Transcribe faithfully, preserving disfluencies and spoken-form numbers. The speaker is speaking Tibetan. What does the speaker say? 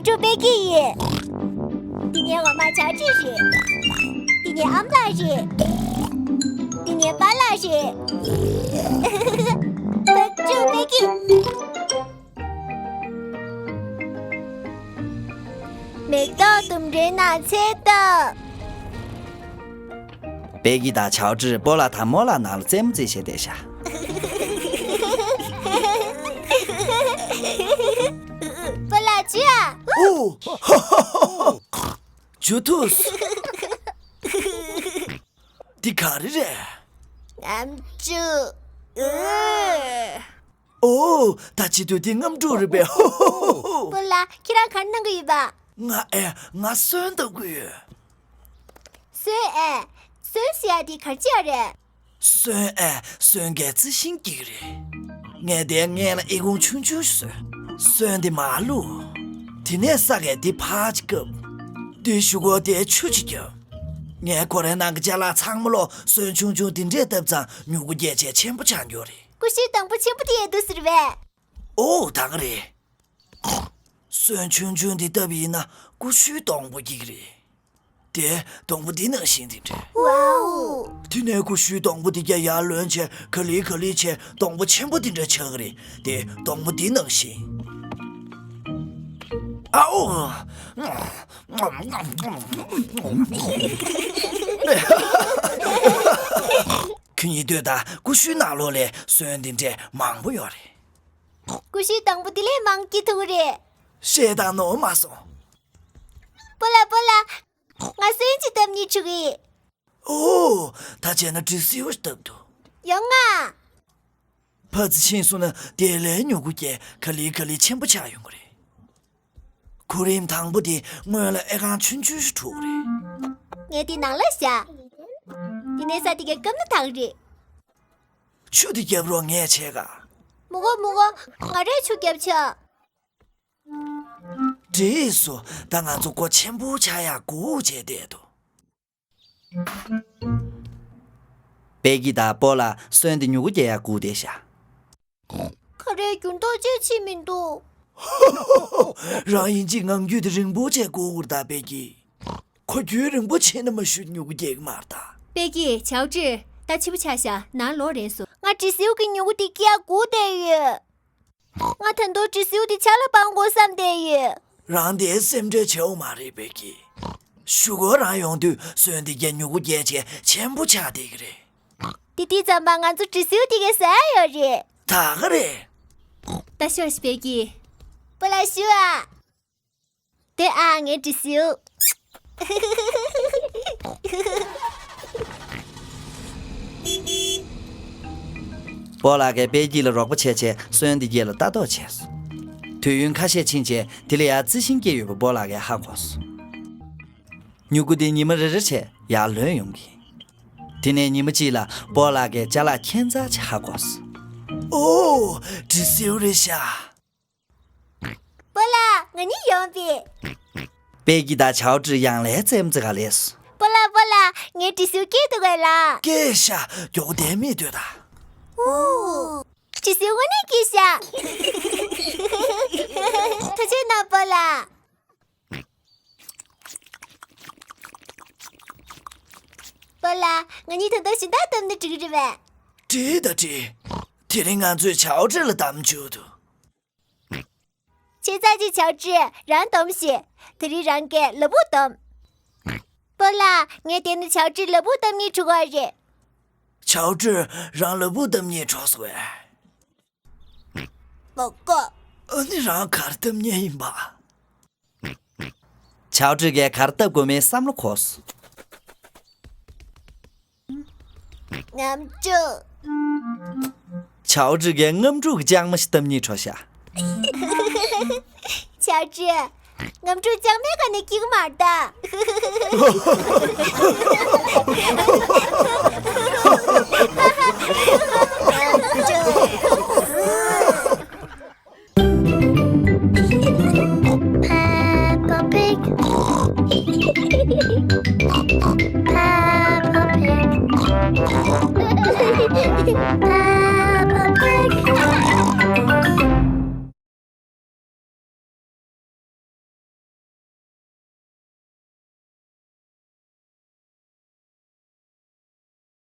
ཀྲུག་པེ་ཀི་ཡིན། འདི་ངའི་འོག་མ་ཆའོ་ཀྲི་རེད། འདི་ངའི་ཨ་མ་ལགས་རེད། འདི་ངའི་པཱ་ལགས་རེད། ཀྲུག་པེ་ཀི། མེ་ཏོག་ལྡུམ་རའི་ནང་ཚེ་བཏབ། པེ་ཀི་དང་ཆའོ་ཀྲི་སྤོ་ལགས་དང་རྨོ་ལགས་ནང་ལ་རྩེད་མོ་རྩེ་བྱས་བསྡད་ཤག་སྤོ་ལགས་ཅི་ཨ། ཨོ། ཇུ་ཐུས། འདི་ག་རེ་རེད། ཨམ་ཅུ། ཨོ། ད་བྱེད་དུས་འདི་རྔམ་འཁྲུག་རེད་པས། སྤོ་ལགས་ཁྱེད་རང་ག་རེ་གནང་གི་ཡོད་པ། ང་ཨེ་ང་སོན་བཏབ་ཀྱི་ཡོད། སོན་ཨེ། སོན་ཟེར་ཡ་དེ་ག་རེ་བྱེད་ཡ་རེད། སོན་ཨེ་སོན་གྱི་རྩི་ཤིང་སྐྱེ་གི་རེད། ངས་དེ་སྔོན་ལ་ཨི་ཁུང་ཆུང་ཆུང་ཞིག་བཟོས། སོན་དེ་མར་བླུགས། དེ་ནས་ས་གས་དེ་ཕར་ཅིག་བཀབ། དེའི་གཞུག་གུ་དེར་ཆུ་ཅིག་བརྒྱབ། ངས་ཁོ་རའི་ནང་གི་ཅ་ལག་ཚང་མ་ལོ་སོན་ཆུང་ཆུང་དེ་འདྲས་བཏབ་ཙང་མྱུ་གུ་རྒྱས་བྱས་ཆེན་པོ་ཆགས་འགྱོ་རེད། ཀུ་ཤུའི་སྡོང་པོ་ཆེན་པོ་དེ་ཡོད་དུས་ཟེར་བས། ཨོ་ད་ག་རེད། སོན་ཆུང་ཆུང་འདི་བཏབ་ཡིན་ན་ཀུ་ཤུའི་སྡོང་པོ་སྐྱེ་གི་རེད། དེ་སྡོང་པོ་འདི་ནང་བཞིན་དེ་འདྲ། ཝའོ། དེ་ནས་ཀུ་ཤུའི་སྡོང་པོ་འདི་རྒྱ་ཡར་ལོན་བྱས་ག་ལེ་ག་ལེ་བྱས་སྡོང་པོ་ཆེན་པོ་འདི་འདྲ་ཆགས་གི་རེད། དེ་སྡོང་པོ་འདི་ནང་བཞིན། ཨའོ། ཁྱོད་ཉིད་ལྟོས་དང་ཀུ་ཤུའི་ནང་ལོགས་ལ་སོན་འདི་འདྲས་མང་པོ་ཡོད་རེད། ཀུ་ཤུའི་སྡོང་པོ་དེ་ལས་མང་སྐྱེ་ཐུབ་ཀྱི་རེད། བཤད་སྟངས་ནོར་མ་སོང་། སྤོ་ལགས་སྤོ་ལགས། ང་སོན་ཅིག་བཏབ་ནས་འགྲོ་གི་ཡིན། ཨོ། ད་བྱས་ན་དྲི་ཟེའུ་ཞིག་བཏབ་འདུག་ཡོང་ང་། ཕར་ཙམ་ཕྱིན་སོང་ན་དེ་ལས་མྱུ་གུ་སྐྱེས་ག་ལེ་ག་ལེ་ཆེན་པོ་ཆགས་ཡོང་གི་རེད། གོ་རིམ་དང་པོ་དེ་སྔོན་ལ་ཨེ་ཁང་ཆུང་ཆུང་ཞིག་བྲུས་པ་རེད། ངས་དེ་ནང་ལ་བཞག་དེ་ནས་ས་དེ་གའི་སྐམ་ན་ད་གི་རེད། ཆུ་དེ་རྒྱབ་རོགས་ངས་བྱས་ག་མི་དགོས་མི་དགོས། ང་རས་ཆུ་རྒྱབ་ཆོག་འགྲིག་སོང་། ད་ང་ཚོ་སྒོ་ཆེན་པོ་ཆགས་ཡག་སྒུག་བྱས་བསྡད་འདུག་པེ་ཀི་དང་སྤོ་ལགས་སོན་དེ་མྱུ་གུ་སྐྱེ་ཡག་སྒུག་བསྡད་ཤག་ག་རེ་འགྱུར་ལྡོག་ཅི་ཕྱིན་མི་འདུག་རང་ཡིན་གཅིག་ངང་རྒྱུད་དེ་རིང་པོ་བྱས་སྒུག་དགོས་རེད་ད་པེ་ཀི། ཁོ་རྒྱུན་རིང་པོ་ཕྱིན་ན་མ་ཞུ་མྱུ་གུ་སྐྱེ་གི་མ་རེད་ད། པེ་ཀི་ཆའོ་ཀྲི། ད་ཕྱི་པོ་ཆགས་ཤག་ནང་ལོག་རན་སོང་། ང་དྲི་ཟེའུ་གི་མྱུ་གུ་དེ་སྐྱེ་ཡག་སྒུག་བསྡད་ཡོད། ང་ད་དུང་དྲི་ཟེའུ་དེ་ཆ་ལ་སྤང་དགོས་བསམ་བསྡད་ཡོད། རང་དེ་སེམས་ཁྲལ་བྱེད་འོ་མ་རེད་པེ་ཀི། གཞུག་གུ་རང་ཡོང་དུས་སོན་དེ་རྒྱ་མྱུ་གུ་རྒྱས་བྱས་ཆེན་པོ་ཆགས་བསྡད་ཀྱི་རེད། དེ་དུས་ཙམ་པ་ང་ཚོ་དྲི་ཟེའུ་དེ་གས་ཟ་ཡ་ཡོད་རེད། ད་ག་རེད། ད་ཤོག་ཤི་པེ་ཀི། སྤོ་ལགས་ཞུ་ཨ། དེ་ཨ་ངའི་དྲི་ཟེའུ། སྤོ་ལགས་ཀྱིས་པེ་ཀི་ལ་རོགས་པ་བྱས་བྱས་སོན་འདི་རྒྱ་ལ་ལྟ་རྟོག་བྱས་སོང་། དུས་ཡུན་ཁ་ཤས་ཕྱིན་རྗེས་དེ་ལ་ཡར་རྩི་ཤིང་སྐྱེས་ཡོད་པ་སྤོ་ལགས་ཀྱིས་ཧ་གོ་སོང་། མྱུ་གུ་འདི་ཉི་མ་རེ་རེ་བྱས་ཡར་ལོན་ཡོང་གི། དེ་ནས་ཉི་མ་གཅིག་ལ་སྤོ་ལགས་ཀྱིས་ཅ་ལག་ཁྱད་མཚར་ཅིག་ཧ་གོ་སོང་། ཨོ། དྲི་ཟེའུ་རེད་ཤག་སྤོ་ལགས་ང་གཉིས་ཡོང་པས། པེ་ཀི་དང་ཆའོ་ཀྲི་ཡང་ལས་རྩེད་མོ་རྩེ་ག་ལས་སོང་། སྤོ་ལགས་སྤོ་ལགས་ངའི་དྲི་ཟེའུ་སྐྱེས་འདུག་གས་ལགས། སྐྱེས་ཤག་མགྱོགས་པོ་བསྡད་མི་སྡོད་ད། ཨོ། དྲི་ཟེའུ་དངོས་གནས་སྐྱེས་ཤག་ཐུགས་རྗེ་གནང་སྤོ་ལགས། སྤོ་ལགས་ང་གཉིས་ད་ལྟ་སྦྱིན་བདག་བཏབ་ན་འགྲིག་གི་རེད་པས། འགྲིག་ད་འགྲིག་དེ་རིང་ང་ཚོས་ཆའོ་ཀྲི་ལ་གཏམ་བྱུང་འདུག་ཆེ་ཙག་ཅིག་ཆའོ་ཀྲི་རང་སྡོམ་ཤིག་དེ་རིང་རང་གིས་ལ་ཕུག་སྡོམ། སྤོ་ལགས་ངས་དེ་ནས་ཆའོ་ཀྲི་ལ་ཕུག་བཏབ་ནས་འགྲོ་གི་རེད། ཆའོ་ཀྲི་རང་ལ་ཕུག་བཏབ་ནས་འགྲོ་སོང་བས། མ་དགོས། ཨ་ནི་རང་ག་རེ་བཏབ་མཁན་ཡིན་པ། ཆའོ་ཀྲི་གིས་ག་རེ་བཏབ་དགོས་མིན་བསམ་བློ་འཁོར་སོང་། རྔམ་འཁྲུག་ཆའོ་ཀྲི་གིས་རྔམ་འཁྲུག་གི་ལྕང་མ་ཞིག་བཏབ་སྙིང་བྲོ་ཤག་ཆའོ་ཀྲི། རྔམ་འཁྲུག་ལྕང་མའི་ཁ་ནས་སྐྱེ་གི་མ་རེད་ད།